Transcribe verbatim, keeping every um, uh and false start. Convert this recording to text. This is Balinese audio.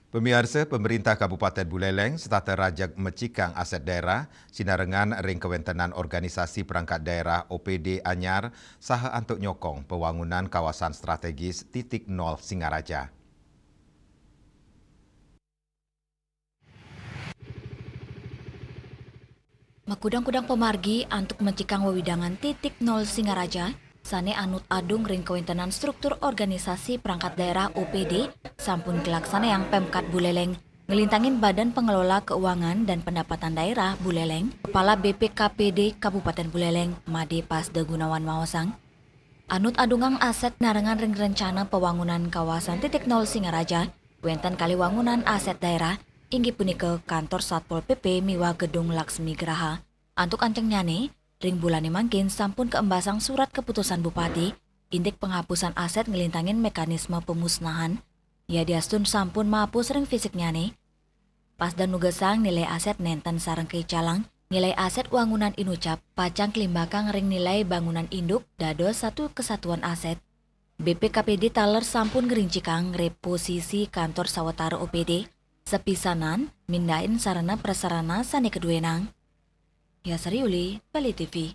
Pamiarsa, Pemerintah Kabupaten Buleleng setata rajeg mecikang aset daerah sinarengan ring kawentenan organisasi perangkat daerah O P D anyar saha antuk nyokong pewangunan kawasan strategis Titik Nol Singaraja. Makudang-kudang pamargi antuk mecikang wewidangan Titik Nol Singaraja, sane anut adung ring kawentenan struktur organisasi perangkat daerah O P D, sampun kalaksanayang Pemkat Buleleng, ngelintangin Badan Pengelola Keuangan dan Pendapatan Daerah Buleleng, Kepala B P K P D Kabupaten Buleleng, Made Pasda Gunawan maosang, anut adungang aset narengan ring rencana pewangunan kawasan Titik Nol Singaraja, wenten kalih wangunan aset daerah, inggih punika Kantor Satpol P P miwah Gedung Laksmi Graha. Antuk ancengnyane, ring bulane mangkin sampun kaembasang surat keputusan Bupati, indik penghapusan aset ngelintangin mekanisme pemusnahan, yadiastun sampun mahapus ring fisiknyane. Pasda nugesang nilai aset nenten sareng kaicalang, nilai aset wangunan inucap pacang kalimbakang ring nilai bangunan induk dados satu kesatuan aset. B P K P D taler sampun ngrincikang reposisi kantor sawatara O P D, sapisanan mindahin sarana prasarana sane kaduenang. Yasri Uli, Bali T V.